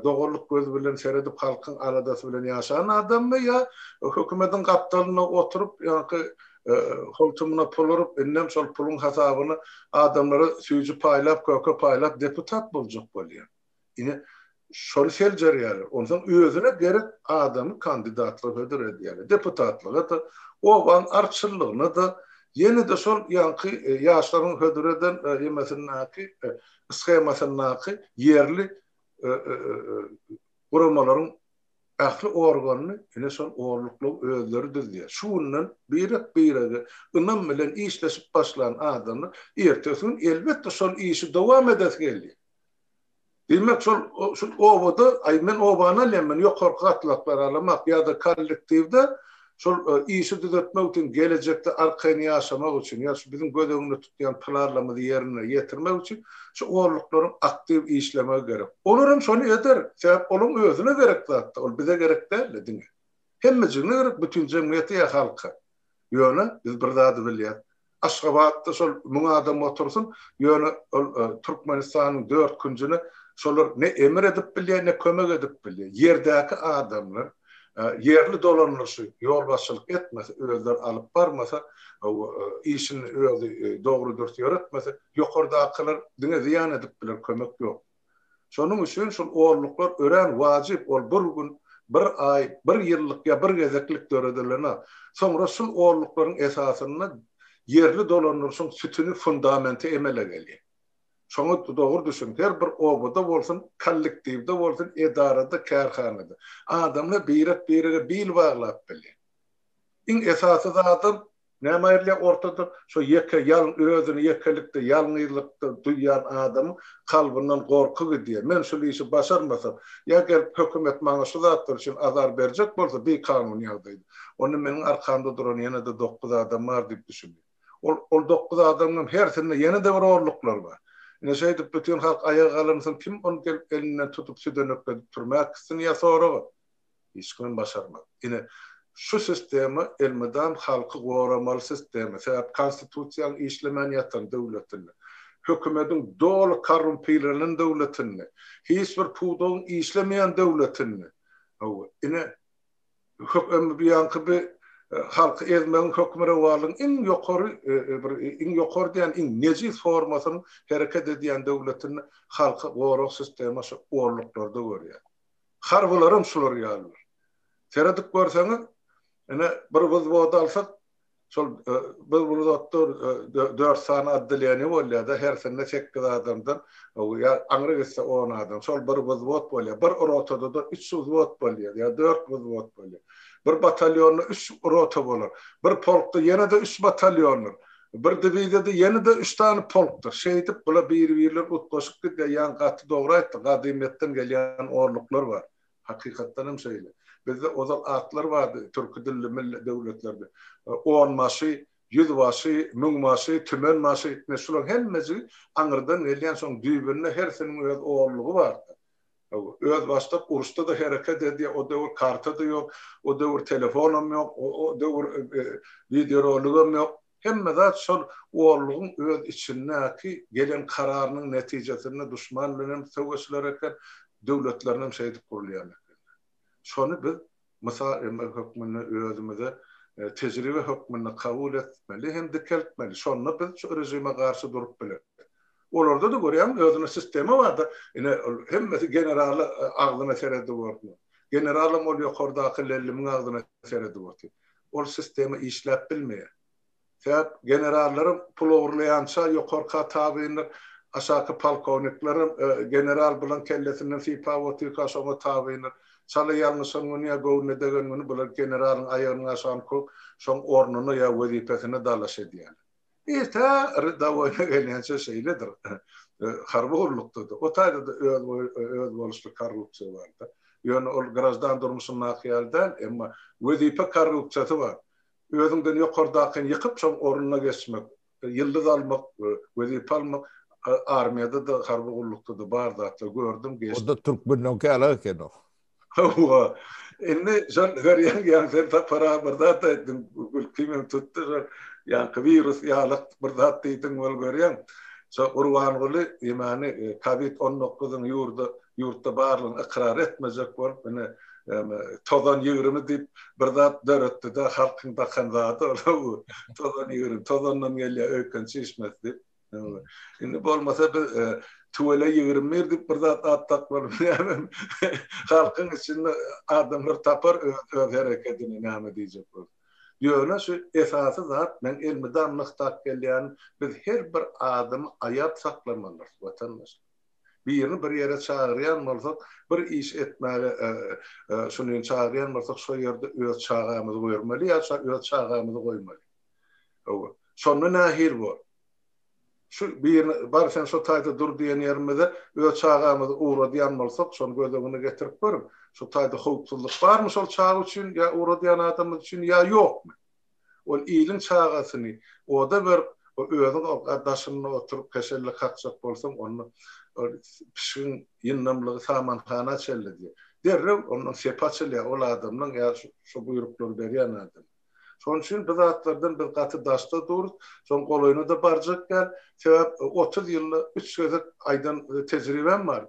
S3: doganlyk gözi bilen seredip halkyň aladasy bilen ýaşan adammy ýa hökümediň gapdalynda oturyp ýaňky Holtumyna pul urup, indem şol puluň hasabyna adamlara süýji paýlap, köke paýlap deputat boljak bolýar. Ine, şony seljerýärler. Onsoň özüne gerek adamy kandidatlyga hödür edýärler. Deputatlyga-da, obaň arçynlygyna-da, ýene-de şol ýaňky ýaşlaryň hödür eden ýemesindäki, shemasyndaky ýerli guramalaryň Ähli organyny ine şol orluklygy özleri düzýär. Şu günden birek-birege ynam bilen işleşip başlan adamlar ertesi gün elbetde şol işi dowam edesi gelýär. Diýmek, şol şu obada, aý men obany alýan, men ýokarky gatlaklary alamak ýa-da kollektiwde şol işi düzetmek üçin, gelejekde arkaýyn ýaşamak üçin ýa şu biziň göz öňünde tutýan planlarymyzy ýerine ýetirmek üçin şu orluklaryň aktiw işlemegi gerek. Olar hem şony eder. Sebäp olaryň özüne gerek zatda, ol bize gerek däl-de diňe. Hemmejigine gerek, bütin jemgyýete ýa halka. Ýöne biz bir zady bilýäs. Aşgabatda şol müň adam otursyn, ýöne ol Türkmenistanyň dört künjüne şolar ne emir edip bilýär, ne kömek edip bilýär. Ýerdäki adamlar ýerli dolandyryşy ýolbaşçylyk etmese, özleri alyp barmasa, işini özi dogry-dürs ýöretmese, ýokardakylar diňe zyýan edip biler, kömek ýok. Şonuň üçin şol orluklar örän wajyp, ol bir gün, bir aý, bir ýyllyk ýa bir gezeklik döredilenok. Soňra şul orluklaryň esasynda ýerli dolandyryşyň sütüni, fundamenti emele gelýär. Şoňa dogry düşüniň, her bir obada bolsun, kollektiwde bolsun, edarada, kärhanada adamlar birek-birege bil baglap bilýär. Iň esasy zadam Näme aýrylýar ortada? Şo ýeke, ýal, özüni ýekelikde, ýalňyzlykda duýýan adamyň kalbyndan gorky gidýär. Men şul işi başarmasam, ýa gelip hökümet maňa şu zatlar üçin azar berjek bolsa, bikanun ýagdaýda, onda meniň arkamda duran ýene-de dokuz adam bar diýip düşünýär. Ol, ol dokuz adamyňam hersinde ýene-de bir orluklar bar. Ine şeýdip bütin halk aýaga galansoň kim ony gelip elinden tutup südenekledip türmä äkitsin ýa soraga? Hiç kimem başarmaz. Ine, şu sistema elmydam halky goramaly sistema. Sebäp konstitusiýanyň işlemän ýatan döwletinde, hökümediň doly korrumpirlenen döwletinde, hiç bir pudagyň işlemeýän döwletinde, hawa, ine, bu ýaňky bir halky ezmegiň hökmürowanlygyň iň ýokary bir iň ýokary diýen iň nejis formasynyň hereket edýän döwletinde halky gorag sistema şu orluklarda görýär. Harbylaram şular ýalydyr. Seredip görseňiz, ine, bir wzwod alsak, şol bir wzwodda dört sany otdeleniýe bolýar-da, hersinde sekiz adamdan, ýa aňry gitse on adam, şol bir wzwod bolýar. Bir rotada-da üç wzwod bolýar, ýa dört wzwod bolýar. Bir batalýonda üç rota bolar. Bir polkda ýene-de üç batalýondyr. Bir diwiziýada ýene-de üç sany polkdyr. Şeýdip, bular biri-birleri utgaşyp gidýär. Ýaňy gaty dogry aýtdy, gadymyýetden gelýän orluklar bar. Hakykatdan hem şeýle. Bizde ozal atlar bardy, türki dilli milli döwletlerde. Onbaşy, ýüzbaşy, müňbaşy, tümenbaşy, ine şularyň hemmejigi aňyrdan gelýän, şoň düýbünde hersiniň öz orlugy bardy. Özbaşdak uruşda-da hereket edýär, o döwür karta-da ýok, o döwür telefonam ýok, o döwür wideoroligem ýok. Hemme zat şol orlugyň öz içindäki gelen kararynyň netijesinde duşman bilen hem söweşiler eken, döwletlerinem şeýdip gurulýan eken. Şony biz mysal emel hökmünde özümize tejribe hökmünde kabul etmeli hem dikeltmeli. Şonda biz şu režime garşy durup bileris. Olarda-da görýäňmi özüne sistema barda, ine ol hemmesi generala agzyna seredip otyr. Generalam ol ýokardaky lellimiň agzyna seredip otyr. Ol sistema işläp bilmeýär. Sebäp generallaram pul ogurlaýança ýokarka tabyndyr, aşaky polkowniklerem general bulan kellesinden sypap otyrka şoňa tabyndyr. Çala ýalňyşan güni ýa göwnüne degen güni bular generalyň aýagynyň aşagyny köwüp, şoň ornuna ýa wezipesine dalaş edýärler. Tä redawoýna gelýänçä şeýledir. Harby gullukda-da, o taýda-da özboluşly korrupsiýa bar-da. Ýöne ol graždan durmuşyndaky ýaly däl, emma wezipe korrupsiýasy bar. Özüňden ýokardakyny ýykyp, şoň ornuna geçmek, ýyldyz almak, wezipe almak armiýada-da, harby gullukda-da bar zatlar. Gördüm, geçdim.
S2: Onda türkmenleňki ýalak eken o.
S3: Hawa. Indi şol görýäň, ýaňy sen Sapar aga bir zat aýtdyň, gülkimem tutdy şol ýaňky wirus ýalak bir zat diýdiň weli görýäň. Şo Gurbanguly ýemany kowid on dokuzyň ýurda ýurtda barlygyny ykrar etmejek bolup ine tozan 20 diýip bir zat döretdi-de halkyň dakan zady ol tozan 20 tozandan gelýär öýken çişmesi diýip. Indi bolmasa biz tüwele 21 diýip bir zat at dakmaly näme halkyň içinde adamlar tapar öz öz herekedini näme diýjek bolsa. Ýöne şu esasy zat men elmydam nygtap gelýänim biz her bir adamy aýap saklamalydyrys watandaşlar. Birini bir ýere çagyrýan bolsak, bir iş etmäge şuny çagyrýan bolsak şo ýerde öz çagamyzy goýurmaly ýa öz çagamyzy goýmaly. Hawa. Şonda nähili bor? Şu birini bar sen şo taýda dur diýen ýerimize öz çagamyzy ugradýan bolsak, şony göz öňüne getirip görüň. Şo taýda howpsuzlyk barmy şol çaga üçin ýa ugradýan adamymyz üçin ýa ýokmy? Ol iliň çagasyny oda berip, özüň daşynda oturyp heşelle kakjak bolsaň, onda ol pişigiň ýyndamlygy samanhana çenli diýýär. Derrew ondan sepi açylýar ol adamlaň ýa şo buýruklary berýän adamyň. Şonuň üçin bu zatlardan biz gaty daşda durus, şoň golaýyna-da barjak däl. Sebäp 30 ýylda üç gezek aýdan tejribäm bar.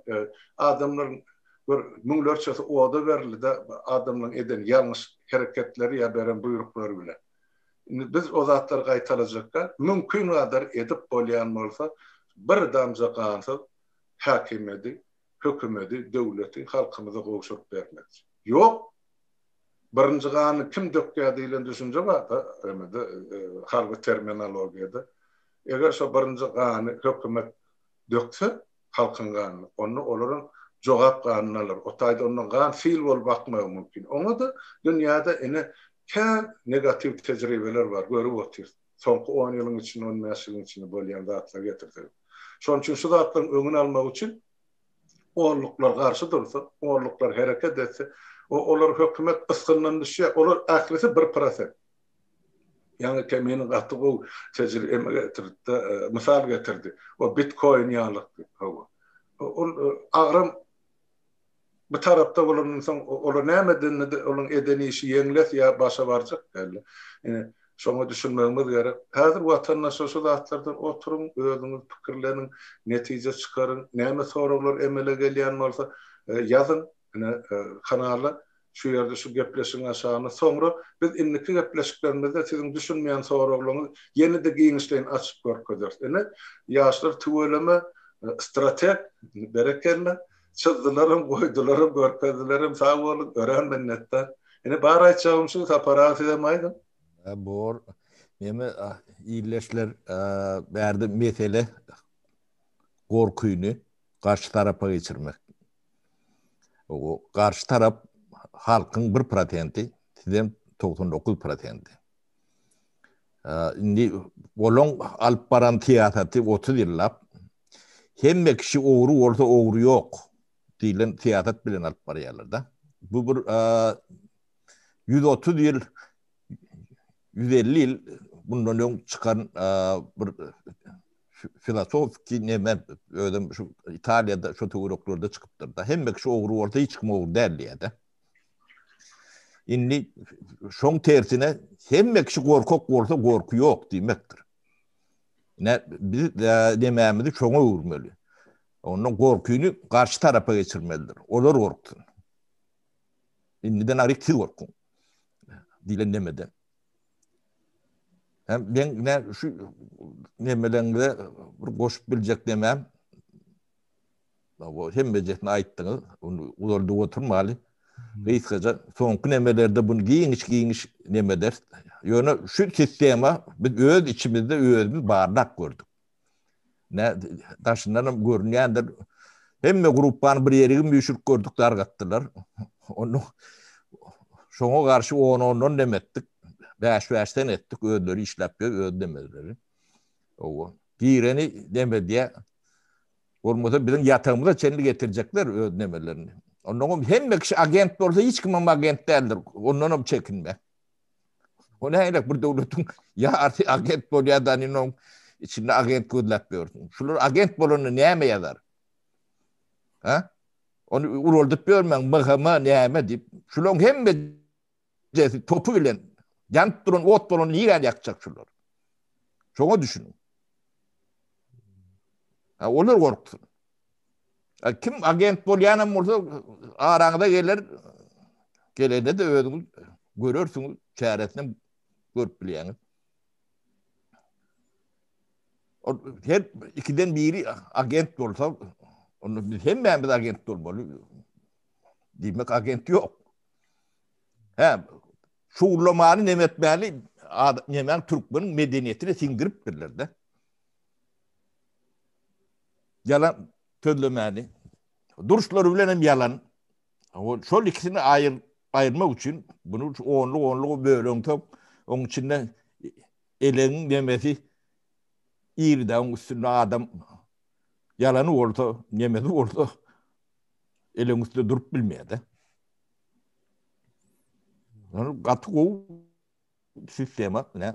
S3: Adamlaryň bir müňlerçesi oda berildi-de, adamlaryň eden ýalňyş hereketleri ýa beren buýruklary bilen. Indi biz o zatlary gaýtalajak däl. Mümkingadar edip bolýan bolsa, bir damja gansyz häkimiýeti, hökümeti, döwleti halkymyza gowşuryp bermekçi. Ýok! Birinji gany kim dökýär diýlen düşünje bar-da, emede, harby terminologiýada. Eger şo birinji gany hökümet dökse, halkyň ganyny, onda olaram jogap ganyny alar. O taýda ondan gan sil bolup akmagy mümkin. Oňa-da dünýäde ine kän negatiw tejribeler bar, görüp otyrys. Soňky on ýylyň içinde, on bäş ýylyň içinde bolýan zatlary getirsek. Şonuň üçin şu zatlaryň öňüni almak üçin onluklar garşy dursa, onluklar hereket etse, olar hökümet ysgyndan düşýär. Olar ählisi bir prosent. Ýaňy Kemine gaty gowy tejribe getirdi-de, mysal getirdi. O bitkoin ýalyk diýip, hawa. Ol agram bu tarapda bolandan soň olar näme edende-de olaryň eden işi ýeňles ýa başa barjak däldi. Ine, şoňa düşünmegimiz gerek. Häzir watandaşlar şu zatlardan oturyň, özüňiz pikirleniň, netije çykaryň. Näme soraglar emele gelýän bolsa, ýazyň. Ine, kanala şu ýerde şu gepleşigiň aşagynda. Soňra biz indiki gepleşiklerimizde siziň düşünmeýän soraglaryňyzy ýene-de giňişleýin açyp görkezeris. Ine, ýaşlar tüweleme strateg, berekella. Çyzdylaram, goýdularem, görkezdilerem. Sag boluň, örän minnetdar. Ine, bar aýtjagym şu, Sapar aga sizem aýdyň.
S2: Bor. Neme, ildeşler, bärde mesele gorkyny garşy tarapa geçirmek. O garşy tarap halkyň bir prosenti, sizem 99 prosenti. Indi olaň alyp baran syýasaty 30 ýyllap hemme kişi ogry bolsa ogry ýok diýlen syýasat bilen alyp barýarlar-da. Bu bir 130 ýyl 150 ýyl bundan öň çykan bir filosofiki neme özüm şu Italiýada şu töwereklerde çykypdyr da. Hemme kişi ogry bolsa hiç kim ogry däl diýýär-de. Indi şoň tersine hemme kişi gorkak bolsa gorky ýok diýmekdir. Ne biz nemämizi şoňa öwürmeli. Ondan gorkyny garşy tarapa geçirmelidir. Olar gorksun. Indiden aryk siz gorkuň. Diýlen nemede. Hem men ne şu nemeleňize bir goşup biljek nemem. Bu hemmejesini aýtdyňyz. Ony uzaldyp oturmaly. Gysgaça soňky nemelerde bunu giňiş giňiş neme ederis. Ýöne şu sistema biz öz içimizde özümiz barlap gördük. Ne daşyndan hem görünýändir. Hemme gruppany bir ýere üýşürip gördük, dargatdylar. Onu şoňa garşy on-ondan dem etdik. Bäş-bäşden etdik, özleri işläp ýör, öz demeleri. Owa. Gireni dem edýär. Bolmasa biziň ýatagymyza çenli getirjekler öz nemelerini. Ondan hemme kişi agent bolsa hiç kim hem agent däldir. Ondan hem çekinme. O nähili bir döwletiň ýarysy agent bolýar da indi onuň içinde agent gözläp ýörsüň. Şular agent bolanda näme ýazar? Ha? Ony uraldyp ýörmäň, MHM näme diýip. Şularyň hemmesi topy bilen ýanyp duran ot bolan niräni ýakjak şular? Şoňa düşüniň. Ha, olar gorksun. Kim agent bolýanam bolsa araňyza geler, gelende de özüňiz görersiňiz, çäresini görüp bilýäňiz. Ol her ikiden biri agent bolsa, onda biz hemmämiz agent bolmaly. Diýmek agent ýok. Hä, şugurlamany neme etmäni nemäň türkmeniň medeniýetine siňdiripdirler-de. Ýalan sözlemäni. Duruşlary bilen hem ýalan. Şol ikisini aýyr aýyrmak üçin bunu onluk onluk böleňsoň oň içinde elegiň nemesi. Iri dagyň üstünde adam ýalany bolsa, nemesi bolsa eleň üstünde durup bilmeýär-de. Ýani gaty gowy sistema, ine.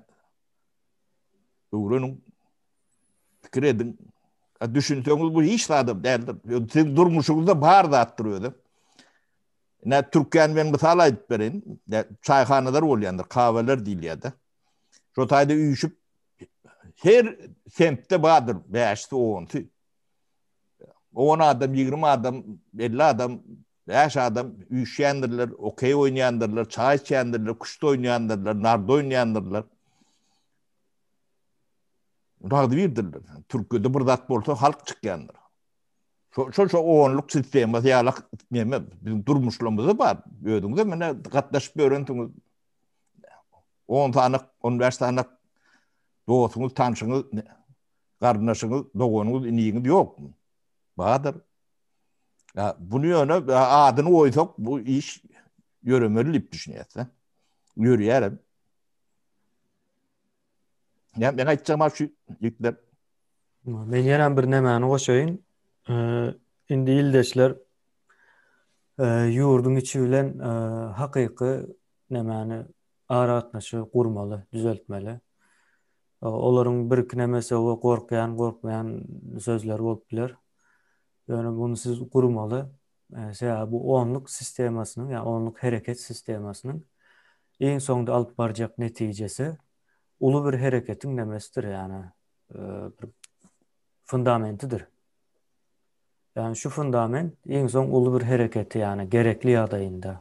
S2: Öwreniň, pikir ediň. A düşünseňiz bu hiç zadam däldir. Siziň durmuşyňyzda bar zatdyr özi. Ine Türkiýäni men mysal aýdyp bereýin. Çaýhanalar bolýandyr, kaweler diýilýär-de. Şo taýda üýşüp her semtde bardyr bäşisi, onsy. On adam, 20 adam, 50 adam, 5 adam üýşýändirler, okey oýnaýandyrlar, çaý içýändirler, küşt oýnaýandyrlar, nard oýnaýandyrlar. Agzybirdirler. Türkiýede bir zat bolsa halk çykýandyr. Şo şo şo onluk sistemasy ýaly neme biziň durmuşlarymyzda bar. Özüňiz hem ine gatnaşyp ýörensiňiz. 10 sany, 15 sany dostuňyz, tanşyňyz, garyndaşyňyz, doganyňyz, iniňiz ýokmy? Bardyr. Ya bunu ýöne adyny goýsak bu iş ýöremeli diýip düşünýäs. Ýörýär hem. Ya men aýtjagym şu ýigitler.
S4: Men ýene bir nämäni goşaýyn. Indi ildeşler ýurduň içi bilen hakyky nämäni aragatnaşygy gurmaly, düzeltmeli. Olaryň birki nemesi we gorkýan, gorkmaýan sözleri bolup biler. Ýöne muny siz gurmaly. Sebäbi bu onluk sistemasynyň, ýa onluk hereket sistemasynyň iň soňunda alyp barjak netijesi uly bir hereketiň nemesidir, ýagny bir fundamentidir. Ýagny şu fundament iň soň uly bir hereketi, ýagny gerekli ýagdaýynda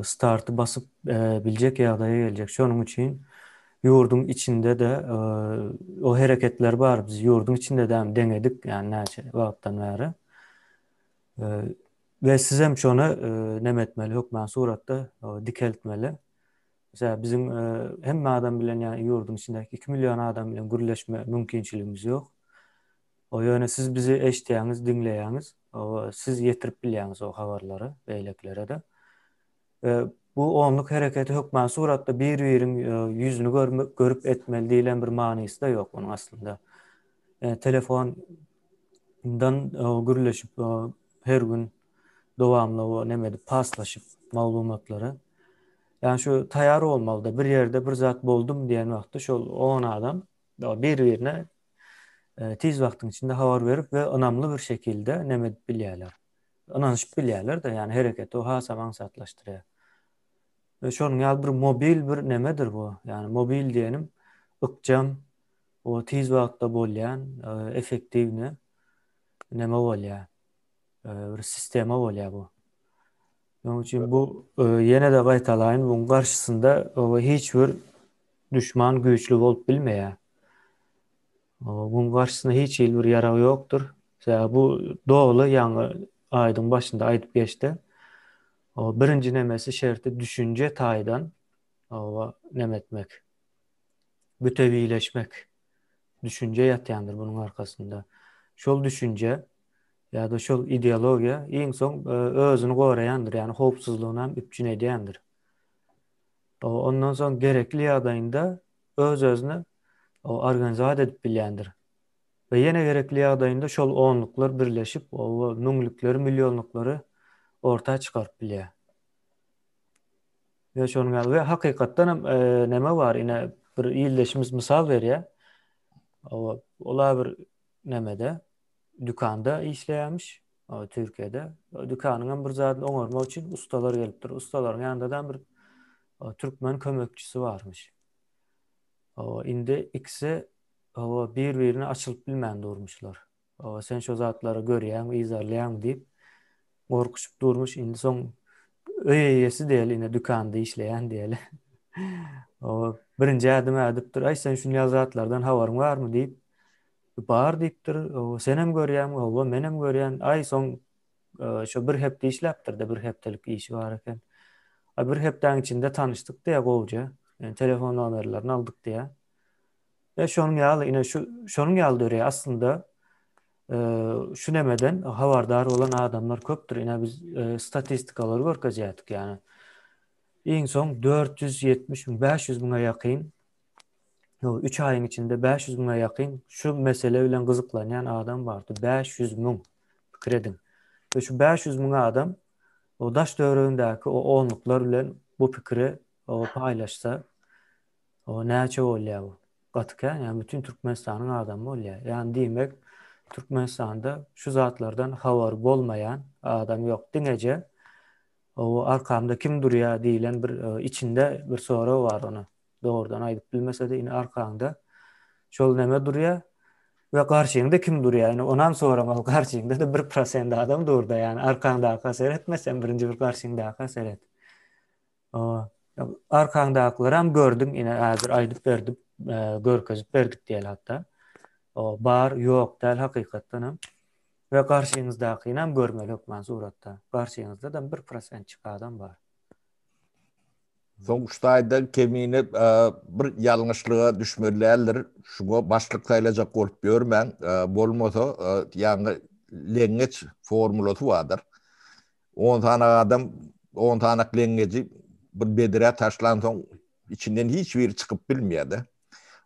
S4: starty basyp biljek ýagdaýa geljek. Şonuň üçin ýurduň içinde-de o hereketler bar. Biz ýurduň içinde-de hem deňedik, ýagny näçe wagtdan bäri. We siz hem şony neme etmeli, hökman suratda dikeltmeli. Mesela biziň hemme adam bilen, ýagny ýurduň içindäki 2 million adam bilen gürleşme mümkinçiligimiz ýok. O ýöne siz bizi eşitýäňiz, diňleýäňiz. O siz ýetirip bilýäňiz o habarlary beýlekilere-de. We bu onluk hereketi hökman suratda bir-biriň ýüzüni görüp etmeli diýlen bir manysy-da ýok onuň aslynda. Telefondan gürleşip her gün dowamly o neme edip paslaşyp maglumatlary. Ýani şu taýar bolmalyda bir ýerde bir zat boldum diýen wagtda şol 10 adam bir-birine tiz wagtyň içinde habar berip we ynamly bir şekilde neme edip bilýärler. Ynanyşyp bilýärler-de, ýani hereketi o hasam aňsatlaşdyrýar. We şonuň ýaly bir mobil bir nemedir bu. Ýani mobil diýenim ykjam, o tiz wagtda bolýan, effektiwni neme bolýar. Bir sistema bolýar bu. Şonuň üçin bu ýene-de gaýtalaýyn, buň garşysynda hiç bir düşman güýçli bolup bilmeýär. Buň garşysynda hiç hili bir ýarag ýokdur. Sebäbi bu doly ýaňy aýdyň başynda aýdyp geçdi. O birinji nemesi şerti düşünje taýdan oba neme etmek. Bütewileşmek. Düşünje ýatýandyr bunuň arkasynda. Şol düşünje ýa-da şol ideologiýa iň soň özüni goraýandyr, ýagny howpsuzlygyny hem üpjün edýändir. Ondan soň gerekli ýagdaýynda öz-özüni organizat edip bilýändir. We ýene gerekli ýagdaýynda şol onluklar birleşip, o müňlükleri, millionlyklary orta çykaryp bilýär. We şonuň ýaly we hakykatdan hem näme bar, ine bir ildeşimiz mysal berýär. Ola bir nämede dükanda işleýärmiş Türkiýede. Dükanyň hem bir zadyny oňarmak üçin ustalar gelipdir. Ustalaryň ýanynda da bir türkmen kömekçisi barmyş. Indi ikisi bir-birine açylyp bilmän durmuşlar. Sen şo zatlary görýäňmi, yzarlaýaňmy diýip gorkuşyp durmuş. Indi soň öý eýesi diýeli, ine dükanda işleýän diýeli. Birinji ädim ädipdir. Aý sen şuny ýaly zatlardan habaryň barmy diýip Bar diýipdir. Senem görýäňmi? Hawa, menem görýän. Aý, soň şo bir hepde işläpdir-de, bir hepdelik işi bar eken. Aý, bir hepdäň içinde tanyşdyk diýýär gowuja. Ýani telefon nomerlerini aldyk diýýär. E, şonuň ýaly, ine şu şonuň ýaly döreýär. Aslynda şu nemeden habardar bolan adamlar köpdür. Ine biz statistikalary görkezýärdik, ýani. Iň soň 470 müň, 500 müňe ýakyn. Üç aýyň içinde 500 müňe ýakyn şu mesele bilen gyzyklanýan adam bardy. 500 müň. Pikir ediň. We şu 500 müň adam o daş töweregindäki o onluklar bilen bu pikiri o paýlaşsa, o näçe bolýar bu? Gaty kän, ýagny bütin Türkmenistanyň adamy bolýar. Ýagny diýmek, Türkmenistanda şu zatlardan habary bolmaýan adam ýok. Diňeje o arkamda kim durýar diýlen bir içinde bir sorag bar ony. Dogrudan aýdyp bilmese-de indi arkaňda şol neme durýar we garşyňda kim durýar? Indi onam soramaly, garşyňda-da bir prosent adam dur-da, ýagny arkaňdaka seretme, sen birinji bir garşyňdaka seret. Arkaňdakylaram gördüň, ine häzir aýdyp berdik, görkezip berdik diýeli hatda. Bar, ýok däl hakykatdanam. We garşyňyzdakynam görmeli hökman suratda. Garşyňyzda-da bir prosentçik adam bar.
S2: Soň şu taýda kemine bir ýalňyşlyga düşmeli däldir. Şuňa başlyk saýlajak bolup ýörmäň. Bolmasa, ýaňy leňňeç formulasy bardyr. On sany adam, on sanak leňňeji bir bedrä taşlansoň, içinden hiç biri çykyp bilmeýär-de.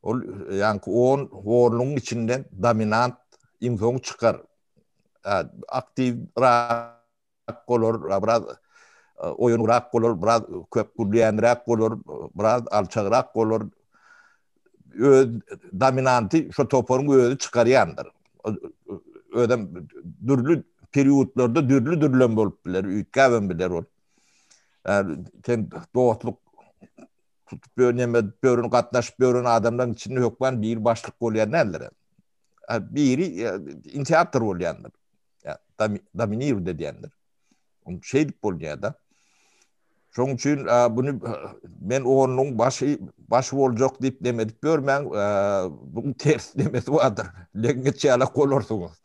S2: Ol ýaňky on ornuň içinden dominant iň soň çykar. Aktiwrak bolar, biraz oýunrak bolar, biraz köp gürleýänräk bolar, biraz alçagrak bolar. Öz dominanty şo toparyň özi çykarýandyr. Özem dürli periodlarda dürli-dürlem bolup biler, üýtgäbem biler ol. Sen dostluk tutup ýören, ýören, gatnaşyp ýören adamlaryň içinde hökman biri başlyk bolýan däldir. Biri inisiator bolýandyr. Dominirut edýändir. Şeýdip bolýar-da. Şonuň üçin buny men onuň başy baş boljak diýip neme edip ýörmäň, buň ters nemesi bardyr. Leňňeç ýalak bolarsyňyz.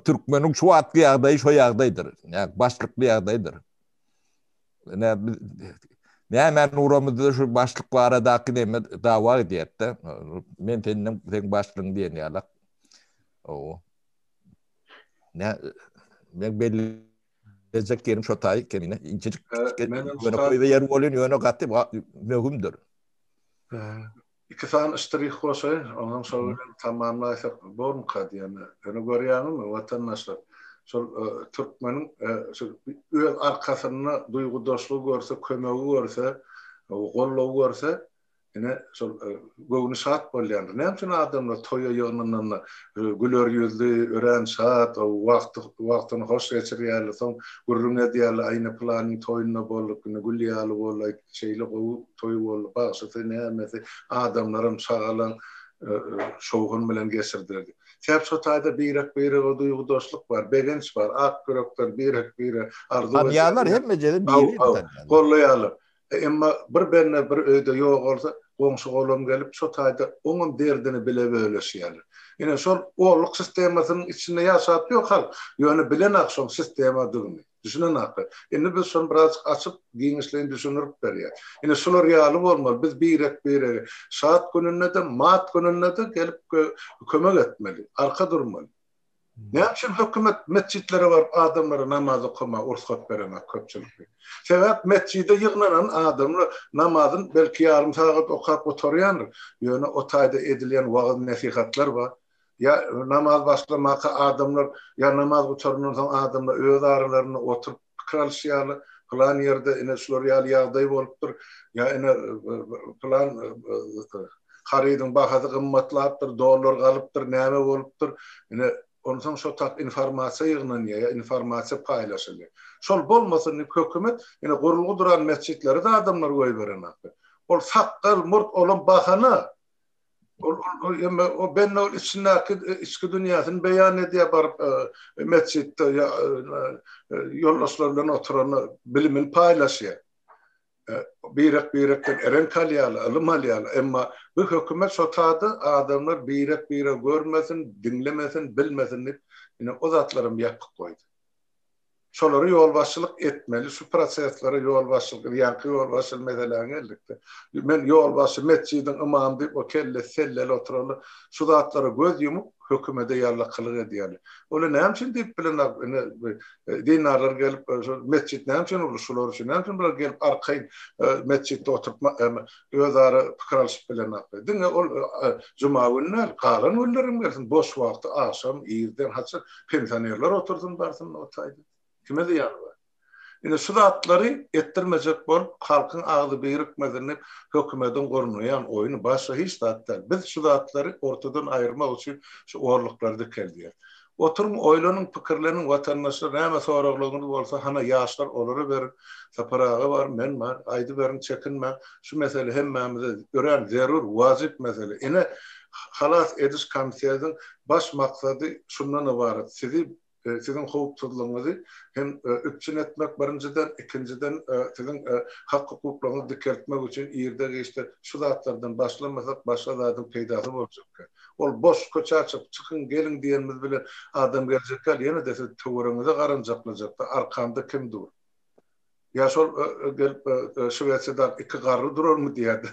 S2: Türkmeniň şu wagtky ýagdaýy şo ýagdaýdyr. Ýa başlykly ýagdaýdyr. Näme biz nämäni uramyzda şu başlyk baradaky neme dawa edýär-de. Men senden seň başlygyň diýen ýalak. Owo. Ne men belli Geljek ýerim şo taý kemine inçejik ýöne goýbe ýer bolýan ýöne gaty möhümdir.
S3: Iki sany ştrih goşaýyn, ondan şol bilen tamamlaýsak bormyka diýen. Ýöne görýäňizmi watandaşlar, şol türkmeniň şol öz arkasynda duýgudaşlygy görse, kömegi görse, goldawy görse, Ine, şol göwni şat bolýandyr. Näme üçin adamlar toýa ýygnananda güler ýüzli, örän şat, wagty wagtyny hoş geçirýärler, soň gürrüň edýärler, aý ine pylanyň toýunda bolduk, ine gül ýaly boldy, aý şeýle gowy toý boldy, bagşysy, nämesi, adamlaram şagalaň, şowhun bilen geçirdiler diýip. Sebäp şo taýda birek-birege duýgudaşlyk bar, begenç bar, ak ýürekden birek-bire arzuw edýärler.
S2: Tanýarlar, hemmejesi biri-birini tanýarlar.
S3: Gollaýarlar. Emma bir bende bir öýde ýogalsa, goňşy-golam gelip, şo taýda oňam derdini bile bölüşýärler. Ine, şol olluk sistemasynyň içinde ýaşap ýok halk. Ýöne bilenak şoň sistemadygyny. Düşünenaklar. Indi biz şony birazjyk açyp, giňişleýin düşündirip berýäs. Ine, şular ýaly bolmaly. Biz birek-birege şat gününde-de, mat gününde-de gelip kömek etmeli, arka durmaly. Näme üçin hökümet metjitlere baryp adamlara namaz okamaga rugsat berenok köpçülikli? Sebäp metjide ýygnanan adamlar namazyn belki ýarym sagat okap gutarýandyr. Ýöne o taýda edilýän wagyz-nesihatlar bar. Ýa namaz başlamaka adamlar ýa namaz gutarandan soň adamlar öz aralarynda oturyp pikir alyşýarlar. Pylan ýerde ine şular ýaly ýagdaý bolupdyr. Ýa ine pylan Harydyň bahasy gymmatlapdyr, dollar galypdyr, näme bolupdyr. Ine, onsoň şo tap informasiýa ýygnanýar, ýa informasiýa paýlaşylýar. Şol bolmasyn diýip hökümet, ine, gurulgy duran metjitleri-de adamlar goýberenokdy. Ol sakgal, murt, olam bahana. Ol, ol, emme, o bende ol içindäki içki dünýäsini beýan edýär baryp metjitde ýa ýoldaşlar bilen oturanda bilimini paýlaşýar. Birek-birekden reňk alýarlar, ylym alýarlar. Emma bu hökümet şo tada adamlar birek-biregi görmesin, diňlemesin, bilmesin diýip, ine o zatlaram ýapyk goýdy. Şolara ýolbaşçylyk etmeli, şu proseslere ýolbaşçylyk, ýaňky ýolbaşçyly meseläňe geldik-de. Men ýolbaşçy, metjidiň ymamy diýip, o kellesi selleli oturanlar şu zatlara göz ýumup, Hökümede ýallakylyk edýärler. Olar näme üçin diýip bilenok, ine dindarlar gelip şol metjit näme üçin guruldy şular üçin, näme üçin bular gelip arkaýyn metjitde oturyp özara pikir alşyp bilenoklar. Diňe ol juma güni däl, galan günler hem gelsin, boş wagty agşam, irden haçan pensionerler otursyn barsyn o taýda. Kime zyýany bar? Ine şu zatlary etdirmejek bolup halkyň agzy birikmesini hökümediň gurnaýan oýny başga hiç zat däl. Biz şu zatlary ortadan aýyrmak üçin şu orluklary dikeldýäs. Oturyň oýlanyň pikirleniň watandaşlar näme soraglaryňyz bolsa hana ýaşlar olara beriň Sapar aga bar men bar aýdyberiň çekinmäň şu mesele hemmämize örän zerur wajyp mesele ine halas ediş komitetiň baş maksady şundan ybarat sizi Siziň howpsuzlygyňyzy hem üpjün etmek birinjiden, ikinjiden siziň hak-hukuklaryňyzy dikeltmek üçin irde-giçde şu zatlardan başlamasak başga zadyň peýdasy boljak däl. Ol boş köçä çykyp, çykyň, geliň diýenimiz bilen adam geljek däl, ýene-de siz töweregiňize garanjaklajakda arkamda kim dur? Ýa şol gelip Şwesiýada iki garry durarmy diýýärdi.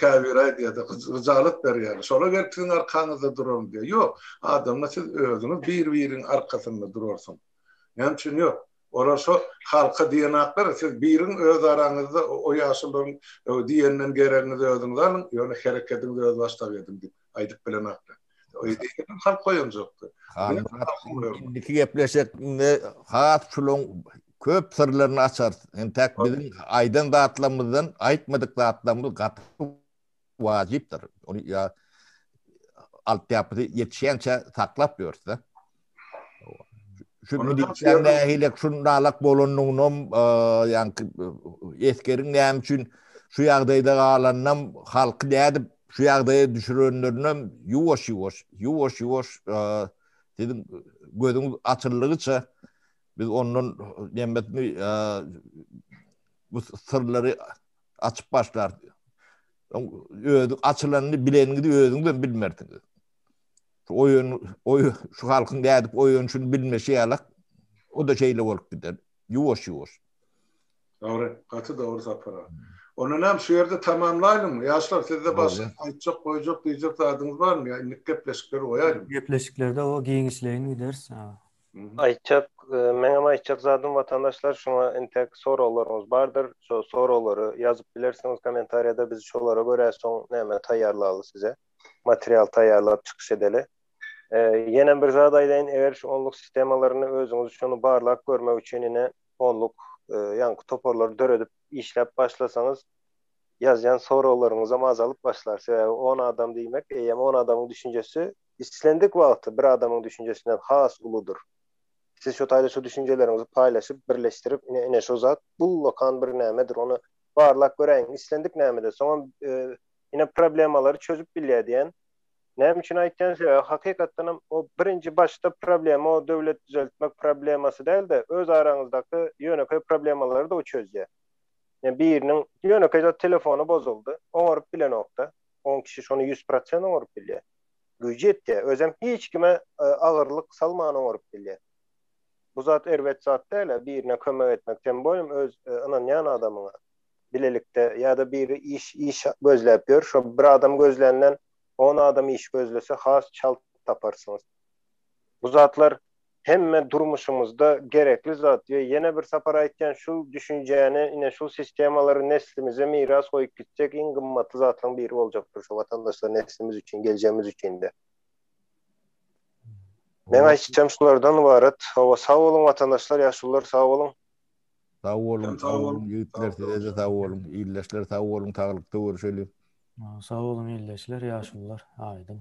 S3: Käbiri aýdýardy, gyjalat berýärdi. Şolar gelip siziň arkaňyzda durarmy diýýär. Ýok, adamlar siz özüňiz bir-biriň arkasynda durarsyň. Näme üçin ýok? Olar şo halka diýenaklar, siz biriň öz araňyzda o ýaşulularyň diýeninden geregiňizi özüňiz alyň, ýöne herekediňizi özbaşdak ediň diýip aýdyp bilenaklar. Diýseň halk oýanjakdy.
S2: Indiki gepleşikde has şulaň köp syrlaryny açarys. Entäk biziň aýdan zatlarymyzdan aýtmadyk zatlarymyz gaty wajypdyr. Ony ýa altyapysy ýetişýänçä saklap ýörüs-de. Şu milisiýaň nähili şundalak bolanlygynam, ýaňky esgeriň näme üçin şu ýagdaýda galanynam, halky nädip şu ýagdaýa düşürenlerinem ýuwaş-ýuwaş, ýuwaş-ýuwaş siziň gözüňiz açyldygyça biz ondan nemesini bu syrlary açyp başlarys. Özi açylanyny bileniňizi özüňizem bilmersiňiz. Şu oýun, oý, şu halkyň nädip oýanyşyny bilmeşi ýalak, o-da şeýle bolup gider. Ýuwaş-ýuwaş.
S3: Dogry, gaty dogry Sapar aga. Onda näme şu ýerde tamamlaýlyňmy? Ýaşlar sizde başga aýtjak, goýjak, diýjek zadyňyz barmy ýa indiki gepleşikleri goýaýlymy?
S4: Gepleşiklerde o giňişleýin gideris.
S1: Aýtjak, meňem aýtjak zadym watandaşlar şuňa entek soraglaryňyz bardyr, şo soraglary ýazyp bilersiňiz kommentariýada biz şolara görä soň näme taýýarlaly size. Material taýýarlap çykyş edeli. Ýene bir zat aýdaýyn, eger şu onluk sistemalaryny özüňiz şony barlap görmek üçin ine onluk ýaňky toparlary döredip işläp başlasaňyz ýazýan soraglaryňyzam azalyp başlar. Sebäbi on adam diýmek eýýäm on adamyň düşünjesi islendik wagty bir adamyň düşünjesinden has uludyr. Siz şo taýda şo düşünjeleriňizi paýlaşyp, birleşdirip ine ine şo zat ullakan bir nämedir ony barlap göräýiň islendik nämede soňam ine problemalary çözüp bilýär diýen. Näme üçin aýtýan sebäbi hakykatdanam o birinji başda problema o döwlet düzeltmek problemasy däl-de öz araňyzdaky ýönekeý problemalary-da o çözýär. Ýa biriniň ýönekeý zat telefony bozuldy, oňaryp bilenokda. On kişi şony 100% oňaryp bilýär. Güýji ýetýär. Özem hiç kime agyrlyk salman oňaryp bilýär. Bu zat erbet zat däl-ä, birine kömek etmek, tem bolem öz ynanýan adamyňa. Bilelikde ýa-da biri iş iş gözläp ýör, şo bir adam gözländen on adam iş gözlese has çalt taparsyňyz. Bu zatlar hemme durmuşymyzda gerekli zat we ýene bir sapar aýtýan şu düşünjäni ine şu sistemalary neslimize miras goýup gitjek iň gymmatly zatlaryň biri boljakdyr şu watandaşlar neslimiz üçin geljegimiz üçin-de. Meň aýtjagym şulardan ybarat. Hawa sag boluň watandaşlar ýaşulular sag boluň.
S2: Sag boluň, sag boluň ýigitler size-de sag boluň, ildeşler sag boluň, saglykda görüşeliň.
S4: Sag boluň ildeşler, ýaşulular, aýdyň.